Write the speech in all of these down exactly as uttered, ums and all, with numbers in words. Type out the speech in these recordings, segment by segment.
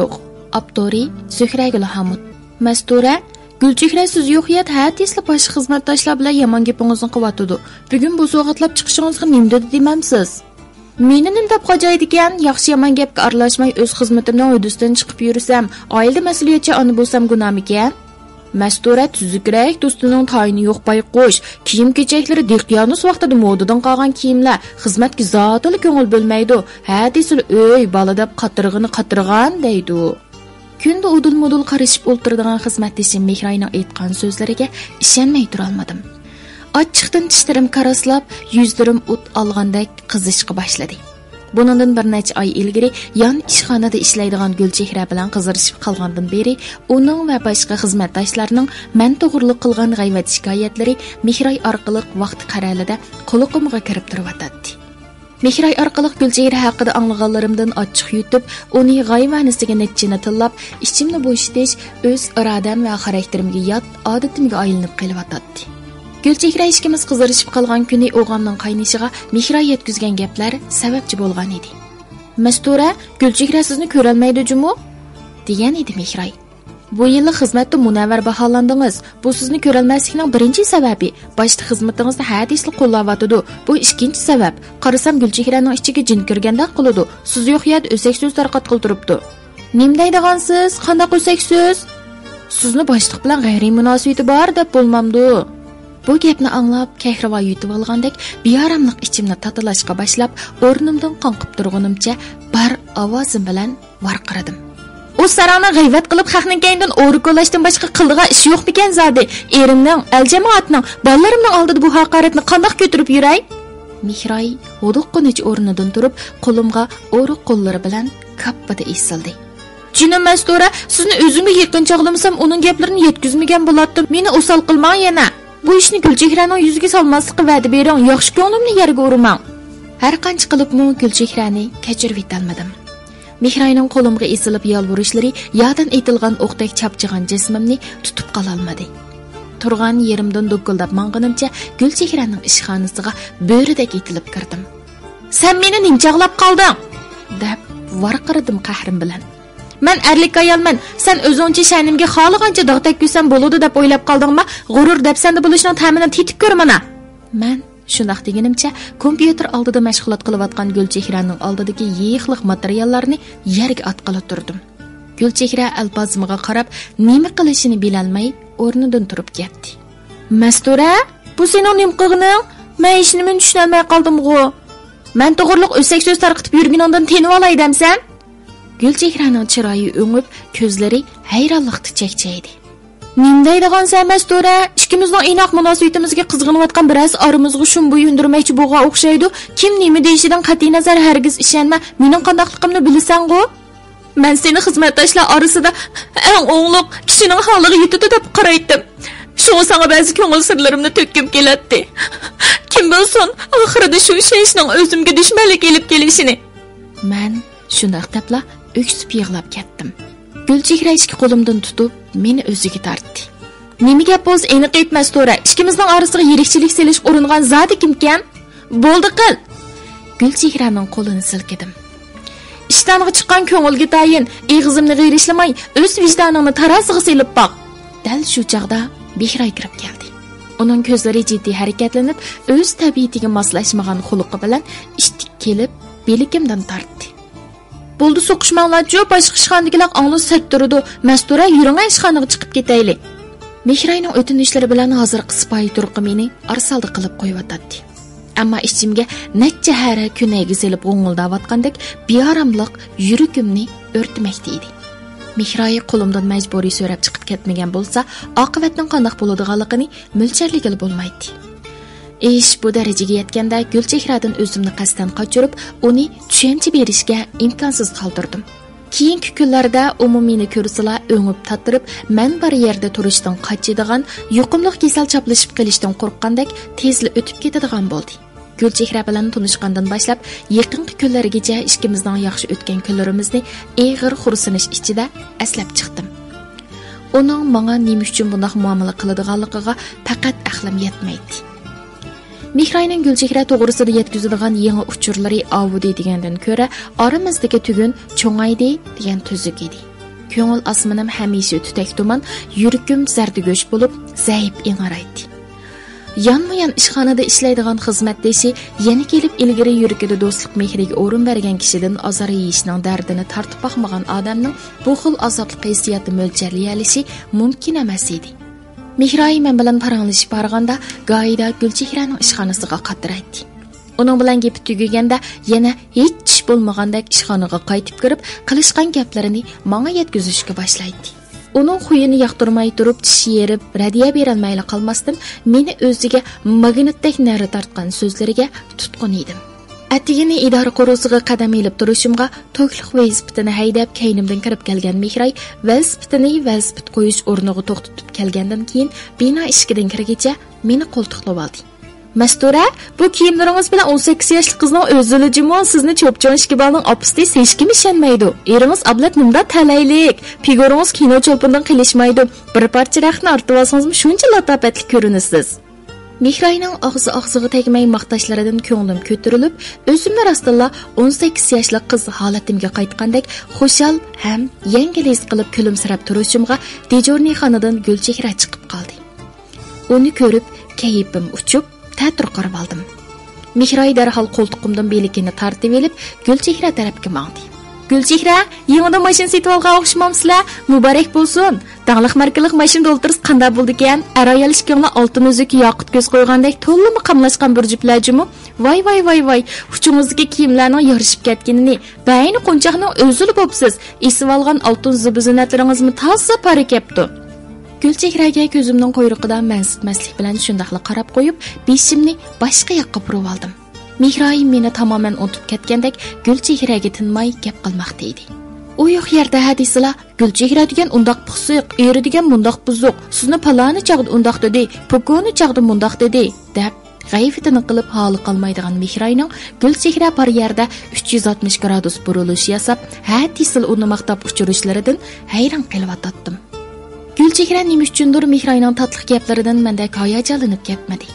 ئاپتورى: زۆھرەگۈل ھامۇت. مەستۇرە: گۈلچېھرە، سىز يوق يەردە ھە دېسىلا باشقا خىزمەتداشلار بىلەن يامان گېپىڭىزنى قىلىۋاتىدۇ. بۈگۈن بۇ سوۋغاتلاپ چىقىشىڭىزغا نېمە دېدى دېمەمسىز؟ مېنى نېمە دەپ غاجايدىكەن؟ ياخشى يامان گەپكە ئارىلاشماي ئۆز خىزمىتىمنىڭ ھۆددىسىدىن چىقىپ يۈرسەم، ئائىلىدە مەسئۇلىيەتچان ئانا بولسام گۇناھمىكەن؟ مەستۇرە: تۈزۈكرەك دوستىنىڭ تايىنى يوق بايقۇش. كىيىم-كېچەكلىرى دېقىيانۇس ۋاقتىدا مودىدىن قالغان كىيىملەر. خىزمەتكە زادىلا كۆڭۈل بۆلمەيدۇ. ھە دېسىلا ئۆي، بالا دەپ قاترىغىنى قاترىغان دەيدۇ. كۈندە ئۇدۇل-مۇدۇل قارىشىپ ئولتۇرىدىغان خىزمەتدىشىم مېھراينىڭ ئېيتقان سۆزلىرىگە ئىشەنمەي تۇرالمىدىم. ئاچچىقتىن چىشلىرىم كاراسلاپ، يۈزلىرىم ئوت ئالغاندەك قىزىشقا باشلىدى. بۇنىڭدىن بىر نەچچە ئاي ئىلگىرى يان ئىشخانىدا ئىشلەيدىغان گۈلچېھرە بىلەن قىزىرىشىپ قالغاندىن بېرى، ئۇنىڭ ۋە باشقا خىزمەتداشلارنىڭ مەن توغرۇلۇق قىلغان غەيۋەت شىكايەتلىرى مېھراي ئارقىلىق ۋاقتى قەرەلىدە قۇلىقىمغا كىرىپ تۇرۇۋاتاتتى. مېھراي ئارقىلىق گۈلچېھرە ھەققىدە ئاڭلىغانلىرىمدىن ئاچچىق يۇتۇپ، ئۇنى غايىۋانىسىگە نەچچىنى تىللاپ، ئىچىمنى بوشىتىش ئۆز ئىرادەم ۋە خاراكتېرىمگە يات ئادىتىمگە ئايلىنىپ قېلىۋاتاتتى. گۈلچېھرە ئىككىمىز قىزىرىشىپ قالغان كۈنى ئوغامنىڭ قاينىشىغا مېھراي يەتكۈزگەن گەپلەر سەۋەبچى بولغان ئىدى. مەستۇرە، گۈلچېھرە سىزنى كۆرەلمەيدۇ جۇمۇ؟ دېگەن ئىدى مېھراي. بۇ يىللىق خىزمەتتە مۇنەۋۋەر باھالاندىڭىز. بۇ سىزنى كۆرەلمەسلىكنىڭ بىرىنچى سەۋەبى. باشتا خىزمىتىڭىزنى ھە دېسىلا قوللاۋاتىدۇ. بۇ ئىككىنچى سەۋەب. قارىسام گۈلچېھرەنىڭ ئىچىگە جىن كىرگەندەك قىلىدۇ. سىز يوق يەردە ئۆسەك سۆز تارقاتقىلى تۇرۇپتۇ. نېمە دەيدىغانسىز؟ قانداق ئۆسەك سۆز؟ سىزنى باشلىق بىلەن غەيرىي مۇناسىۋىتى بار دەپ بولمامدۇ؟ بۇ گەپنى ئاڭلاپ كەھرىۋا يۇتۇۋالغاندەك بىئاراملىق ئىچىمنى تاتىلاشقا باشلاپ، ئورنۇمدىن قاڭقىپ تۇرغىنىمچە بار ئاۋازىم بىلەن ۋارقىرىدىم. ئۇ ساراڭنى غەيۋەت قىلىپ، خەقنىڭ كەينىدىن ئورا كولاچتىن باشقا قىلىدىغان ئىش يوقمىكەن زادى؟ ئېرىمنىڭ، ئەل جامائەتنىڭ، بالىلىرىمنىڭ ئالدىدا بۇ ھاقارەتنى قانداق كۆتۈرۈپ يۈرەي؟ مېھراي ھودۇققىنىچە ئورنىدىن تۇرۇپ، قولۇمغا ئورۇق قوللىرى بىلەن كاپپىدە ئېسىلدى. جېنىم مەستۇرە، سىزنى ئۆزۈمگە يېقىن چاغلىمىسام، ئۇنىڭ گەپلىرىنى يەتكۈزمىگەن بولاتتىم. مېنى ئوسال قىلماڭ يەنە. بۇ ئىشنى گۈلچېھرەنىڭ يۈزىگە سالماسلىققا ۋەدە بېرىڭ، ياخشى كۆڭلۈمنى يەرگە ئۇرماڭ. ھەر قانچە قىلىپمۇ گۈلچېھرەنى كەچۈرۈۋېتەلمىدىم. مېھراينىڭ قولۇمغا ئېسىلىپ يالۋۇرۇشلىرى يادىن ئېتىلغان ئوقتەك چاپچىغان جىسمىمنى تۇتۇپ قالالمىدى. تۇرغان يېرىمدىن دۇكۇلداپ ماڭغىنىمچە گۈلچېھرەنىڭ ئىشخانىسىغا بۆرىدەك ئېتىلىپ كىردىم. سەن مېنى نېمە چاغلاپ قالدىڭ؟ دەپ ۋارقىرىدىم قەھرىم بىلەن. مەن ئەرلىك ئايالمەن، سەن ئۆزۈڭچە شەنىمگە خالىغانچە داغ تەگكۈزسەم بولىدۇ دەپ ئويلاپ قالدىڭما؟ غۇرۇر دەپسەندە بولۇشنىڭ تەمىنى تېتىپ كۆر مانا. مەن شۇنداق دېگىنىمچە كومپيۇتېر ئالدىدا مەشغۇلات قىلىۋاتقان گۈلچېھرەنىڭ ئالدىدىكى يېيىقلىق ماتېرىياللارنى يەرگە ئاتقىلى تۇردۇم. گۈلچېھرە ئەلپازىمغا قاراپ نېمە قىلىشىنى بىلەلمەي ئورنىدىن تۇرۇپ كەتتى. مەستۇرە، بۇ سېنىڭ نېمە قىلغىنىڭ؟ مەن ھېچنېمىنى چۈشىنەلمەي قالدىمغۇ. مەن توغرۇلۇق ئۆسەك سۆز تارقىتىپ يۈرگىنىڭدىن تېنىۋالاي دەمسەن؟ گۈلچېھرەنىڭ چىرايى ئۆڭۈپ، كۆزلىرى ھەيرانلىقتا چەكچەيدى. نېمە دەيدىغانسەن مەستۇرە؟ ئىككىمىزنىڭ ئىناق مۇناسىۋىتىمىزگە قىزغىنىۋاتقان بىرەرسى ئارىمىزغا شۇم بوي ئۈندۈرمەكچى بولغان ئوخشايدۇ. كىم نېمە دېيىشىدىن قەتئىينەزەر ھەرگىز ئىشەنمە، مېنىڭ قانداقلىقىمنى بىلىسەنغۇ؟ مەن سېنى خىزمەتداشلار ئارىسىدا ئەڭ ئوڭلۇق، كىشىنىڭ ھالىغا يېتىدۇ دەپ قارايتتىم. شۇڭا ساڭا بەزى كۆڭۈل سىرلىرىمنى تۆككۈم كېلەتتى. كىم بىلسۇن، ئاخىرىدا شۇ ئىشەنچنىڭ ئۆزۈمگە دۈشمەنلىك ئېلىپ كېلىشىنى. مەن شۇنداق دەپلا ئۆكسۈپ يىغلاپ كەتتىم. گۈلچېھرە ئىككى قولۇمدىن تۇتۇپ، مېنى ئۆزىگە تارتتى. نېمە گەپ بولسا ئېنىق ئېيت مەستۇرە، ئىككىمىزنىڭ ئارىسىغا يىرىكچىلىك سېلىشقا ئۇرۇنغان زادى كىمكەن؟ بولدى قىل! گۈلچېھرەنىڭ قولىنى سىلكىدىم. ئىشتانغا چىققان كۆڭۈلگە تايىن، ئېغىزىمنى غېرىشلىماي، ئۆز ۋىجدانىڭنى تارازىغا سېلىپ باق. دەل شۇ چاغدا مېھراي كىرىپ كەلدى. ئۇنىڭ كۆزلىرى جىددىي ھەرىكەتلىنىپ، ئۆز تەبىئىتىگە ماسلاشمىغان خۇلقى بىلەن ئىشتىك كېلىپ، بىلىكىمدىن تارتتى. بولدى، سوقۇشماڭلارچۇ، باشقا ئىشخانىدىكىلەر ئاڭلىسا سەت تۇرىدۇ. مەستۇرە، يۈرۈڭە ئىشخانىغا چىقىپ كېتەيلى. مېھراينىڭ ئۆتۈنۈشلىرى بىلەن ھازىرقى سىپايى تۇرقى مېنى ئارىسالدى قىلىپ قويۇۋاتاتتى. ئەمما ئىچىمگە نەچچە ھەرە كۆنەيگە سېلىپ غوڭۇلداۋاتقاندەك بىئاراملىق يۈرىكىمنى ئۆرتىمەكتە ئىدى. مېھراي قولۇمدىن مەجبۇرىي سۆرەپ چىقىپ كەتمىگەن بولسا، ئاقىۋەتنىڭ قانداق بولىدىغانلىقىنى مۆلچەرلىگىلى بولمايتتى. ئىش بۇ دەرىجىگە يەتكەندە، گۈلچېھرەدىن ئۆزۈمنى قەستەن قاچۇرۇپ، ئۇنى چۈشەنچە بېرىشكە ئىمكانسىز قالدۇردۇم. كېيىنكى كۈنلەردە ئۇمۇ مېنى كۆرسىلا ئۆڭۈپ تاتىرىپ، مەن بار يەردە تۇرۇشتىن قاچىدىغان، يۇقۇملۇق كېسەل چاپلىشىپ قېلىشتىن قورققاندەك تېزلا ئۆتۈپ كېتىدىغان بولدى. گۈلچېھرە بىلەن تونۇشقاندىن باشلاپ يېقىنقى كۈنلەرگىچە ئىككىمىزنىڭ ياخشى ئۆتكەن كۈنلىرىمىزنى ئېغىر خورسىنىش ئىچىدە ئەسلەپ چىقتىم. ئۇنىڭ ماڭا نېمە ئۈچۈن بۇنداق مۇئامىلە قىلىدىغانلىقىغا پەقەت ئەقلىم يەتمەيتتى. مېھراينىڭ گۈلچېھرە توغرىسىدا يەتكۈزىدىغان يېڭى ئۇچۇرلىرى ئاۋۇدى دېگەندىن كۆرە، ئارىمىزدىكى تۈگۈن چوڭايدى دېگەن تۈزۈك ئىدى. كۆڭۈل ئاسمىنىم ھەمىشە تۈتەك تۇمان، يۈرىكىم زەردىگۆش بولۇپ، زەئىپ ئىڭرايتتى. يانمۇيان ئىشخانىدا ئىشلەيدىغان خىزمەتدىشى يەنە كېلىپ ئىلگىرى يۈرىكىدە دوستلۇق مېھرىگە ئورۇن بەرگەن كىشىدىن ئازار يېيىشنىڭ دەردىنى تارتىپ باقمىغان ئادەمنىڭ بۇ خىل ئازابلىق ھېسسىياتنى مۆلچەرلىيەلىشى مۇمكىن ئەمەس ئىدى. مېھراي مەن بىلەن پاراڭلىشىپ بارغاندا، گاھىدا گۈلچېھرەنىڭ ئىشخانىسىغا قاترايتتى. ئۇنىڭ بىلەن گېپى تۈگىگەندە، يەنە ھېچ ئىش بولمىغاندەك ئىشخانىغا قايتىپ كىرىپ، قىلىشقان گەپلىرىنى ماڭا يەتكۈزۈشكە باشلايتتى. ئۇنىڭ خۇيىنى ياقتۇرماي تۇرۇپ، چىشى ئېرىپ، رەددىيە بېرەلمەيلا قالماستىن، مېنى ئۆزىگە ماگنىتتەك نەرە تارتقان سۆزلىرىگە تۇتقۇن ئىدىم. ئەتىگىنى ئىدارە قورۇسىغا قەدەم ئېلىپ تۇرۇشۇمغا، توكلۇق ۋېلىسىپىتىنى ھەيدەپ، كەينىمدىن كىرىپ كەلگەن مېھراي ۋېلىسىپىتىنى ۋېلىسىپىت قويۇش ئورنىغا توختىتىپ كەلگەندىن كېيىن، بىنا ئىشىكىدىن كىرگىچە مېنى قولتۇقلىۋالدى. مەستۇرە، بۇ كىيىملىرىڭىز بىلەن ئون سەككىز ياشلىق قىزنىڭ ئۆزىلا جۇمۇ، سىزنى چوپچوڭ ئىككى بالىنىڭ ئاپىسى دېسە ھېچكىم ئىشەنمەيدۇ. ئېرىڭىز ئابلەت نېمىدا تەلەيلىك، پىگۇرىڭىز كىنو چولپىنىدىن قېلىشمايدۇ. بىر پارچە رەختنى ئارتىۋالسىڭىزمۇ شۇنچە لاتاپەتلىك كۆرۈنىسىز. مېھراينىڭ ئاغزى ئاغزىغا تەگمەي ماختاشلىرىدىن كۆڭلۈم كۆتۈرۈلۈپ، ئۆزۈمنى راستتىنلا ئون سەككىز ياشلىق قىز ھالىتىمگە قايتقاندەك خۇشال ھەم يەڭگىل ھېس قىلىپ كۈلۈمسىرەپ تۇرۇشۇمغا، دېجورنىخانىدىن گۈلچېھرە چىقىپ قالدى. ئۇنى كۆرۈپ، كەيپىم ئۇچۇپ، تەتۈر قارىۋالدىم. مېھراي دەرھال قولتۇقۇمدىن بىلىكىنى تارتىۋېلىپ، گۈلچېھرە تەرەپكە ماڭدى. گۈلچېھرە، يېڭىدىن ماشىنا سېتىۋالغان ئوخشىمامسىلەر؟ مۇبارەك بولسۇن! داڭلىق ماركىلىق ماشىنىدا ئولتۇرسا قانداق بولىدىكەن؟ ئەر-ئايال ئىككىڭلار ئالتۇن ئۈزۈك ياقۇت كۆز قويغاندەك تولىمۇ قاملاشقان بىر جۈپلەر جۇمۇ. ۋاي، ۋاي، ۋاي، ۋاي! ئۇچىڭىزدىكى كىيىملەرنىڭ يارىشىپ كەتكىنىنى، بەينى قونچاقنىڭ ئۆزىلا بوپسىز. ئېسىۋالغان ئالتۇن زىبۇ-زىننەتلىرىڭىزمۇ تازا پارا كەپتۇ. گۈلچېھرەگە كۆزۈمنىڭ قۇيرۇقىدا مەنسىتمەسلىك بىلەن شۇنداقلا قاراپ قويۇپ، بېشىمنى باشقا ياققا بۇرۇۋالدىم. مېھرايىم مېنى تامامەن ئۇنتۇپ كەتكەندەك، گۈلچېھرەگە تىنماي گەپ قىلماقتا ئىدى. ئۇ يوق يەردە ھە دېسىلا، گۈلچېھرە دېگەن ئۇنداق پىخسىق، ئېرى دېگەن مۇنداق بۇزۇق، سىزنى پالانى چاغدا ئۇنداق دېدى، پوكونى چاغدا مۇنداق دېدى، دەپ، غەيۋىتىنى قىلىپ ھالى قالمايدىغان مېھراينىڭ گۈلچېھرە بار يەردە ئۈچ يۈز ئاتمىش گرادۇس بۇرۇلۇش ياساپ، ھە دېسىلا ئۇنى ماختاپ ئۇچۇرۇشلىرىدىن ھەيران قېلىۋاتاتتىم. گۈلچېھرە نېمە ئۈچۈندۇر مېھراينىڭ تاتلىق گەپلىرىدىن مەندەك ھاياجانلىنىپ كەتمىدى.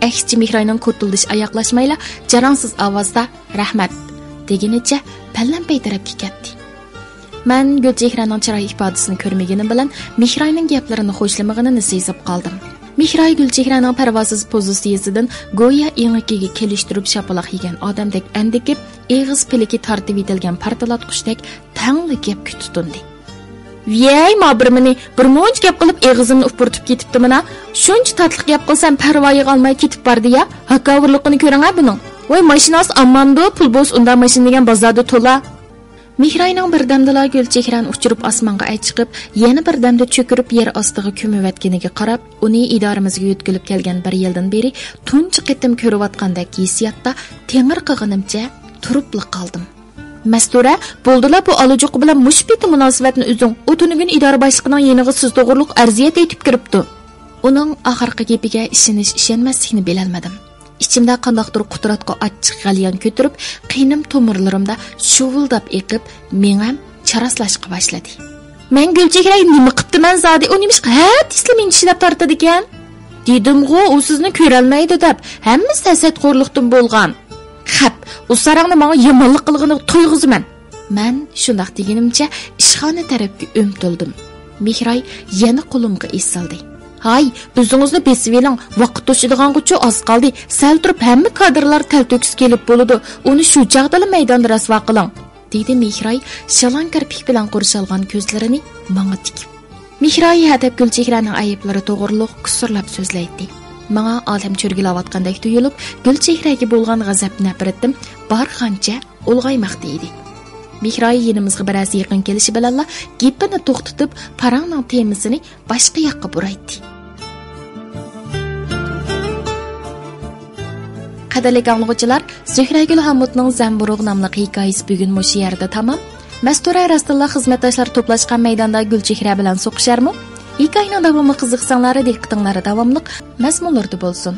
ئەكسىچە، مېھراينىڭ كوتۇلدىشى ئاياغلاشمايلا جاراڭسىز ئاۋازدا «رەھمەت» دېگىنىچە پەلەمپەي تەرەپكە كەتتى. مەن گۈلچېھرەنىڭ چىراي ئىپادىسىنى كۆرمىگىنىم بىلەن مېھراينىڭ گەپلىرىنى خۇشلىمىغىنىنى سېزىپ قالدىم. مېھراي گۈلچېھرەنىڭ پەرۋاسىز پوزىتسىيىسىدىن گويا ئېڭىكىگە كېلىشتۈرۈپ شاپىلاق يېگەن ئادەمدەك ئەندىكىپ، ئېغىز پىلىكى تارتىۋېتىلگەن پارتلاتقۇچتەك تەڭلا گەپكە تۇتۇندى. ۋىيەي، ما بىر مېنى بىر مۇنچە گەپ قىلىپ ئېغىزىمنى ئۇپپۇرتۇپ كېتىپتىمىنا. شۇنچە تاتلىق گەپ قىلسام پەرۋايىغا ئالماي كېتىپ باردى يا. ھاكاۋۇرلۇقىنى كۆرۈڭە بۇنىڭ. ۋاي، ماشىناسى ئاممامدۇ، پۇل بولسا ئۇنداق ماشىنا دېگەن بازاردا تولا. مېھراينىڭ بىردەمدىلا گۈلچېھرەنى ئۇچۇرۇپ ئاسمانغا ئەچىقىپ، يەنە بىردەمدە چۆكۈرۈپ يەر ئاستىغا كۆمۈۋەتكىنىگە قاراپ، ئۇنى ئىدارىمىزگە يۆتكىلىپ كەلگەن بىر يىلدىن بېرى تۇنجى قېتىم كۆرۈۋاتقاندەك ھېسسىياتتا تېڭىرقىغىنىمچە تۇرۇپلا قالدىم. مەستۇرە، بولدىلا بۇ ئالا جۇقا بىلەن مۇشۇ پېتى مۇناسىۋەتنى ئۈزۈڭ. ئۇ تۈنۈگۈن ئىدارە باشلىقىنىڭ يېنىغا سىز توغرۇلۇق ئەرزىيەت ئېيتىپ كىرىپتۇ. ئۇنىڭ ئاخىرقى گېپىگە ئىشىنىش-ئىشەنمەسلىكنى بىلەلمىدىم. ئىچىمدە قانداقتۇر قۇتراتقۇ ئاچچىق غەليان كۆتۈرۈپ، قېنىم تومۇرلىرىمدا شۇۋۇلداپ ئېقىپ، مېڭەم چاراسلاشقا باشلىدى. مەن گۈلچېھرەگە نېمە قىپتىمەن زادى؟ ئۇ نېمىشقا ھە دېسىلا مېنى چىشلەپ تارتىدىكەن؟ دېدىمغۇ، ئۇ سىزنى كۆرەلمەيدۇ دەپ، ھەممىسى ھەسەتخورلۇقتىن بولغان. خەپ، ئۇ ساراڭنى ماڭا يامانلىق قىلغىنىغا تويغۇزىمەن. مەن شۇنداق دېگىنىمچە ئىشخانا تەرەپكە ئۆمتۈلدۈم. مېھراي يەنە قولۇمغا ئېسىلدى. ھاي، ئۆزىڭىزنى بېسىۋېلىڭ، ۋاقىت توشىدىغانغىچۇ ئاز قالدى، سەل تۇرۇپ ھەممە كادىرلار تەلتۆكۈس كېلىپ بولىدۇ، ئۇنى شۇ چاغدىلا مەيداندا رەسۋا قىلىڭ، دېدى مېھراي شالاڭ كىرپىك بىلەن قورشالغان كۆزلىرىنى ماڭا تىكىپ. مېھراي ھەدەپ گۈلچېھرەنىڭ ئەيىبلىرى توغرۇلۇق قۇسۇرلاپ سۆزلەيتتى. ماڭا ئالەم چۆرگىلەۋاتقاندەك تۇيۇلۇپ، گۈلچېھرەگە بولغان غەزەپ-نەپرىتىم بارغانچە ئۇلغايماقتا ئىدى. مېھراي يېنىمىزغا بىرەز يېقىن كېلىشى بىلەنلا گېپىنى توختىتىپ، پاراڭنىڭ تېمىسىنى باشقا ياققا بۇرايتتى. قەدىرلىك ئاڭلىغۇچىلار، زۆھرەگۈل ھامۇتنىڭ زەمبۇرۇغ ناملىق ھېكايىسى بۈگۈن مۇشۇ يەردە تامام. مەستۇرە راستىنلا خىزمەتداشلار توپلاشقان مەيداندا گۈلچېھرە بىلەن سوقۇشارمۇ؟ ھېكايىنىڭ داۋامىغا قىزىقساڭلار، دىققىتىڭلار داۋاملىق مەزمۇنلىرىدا بولسۇن.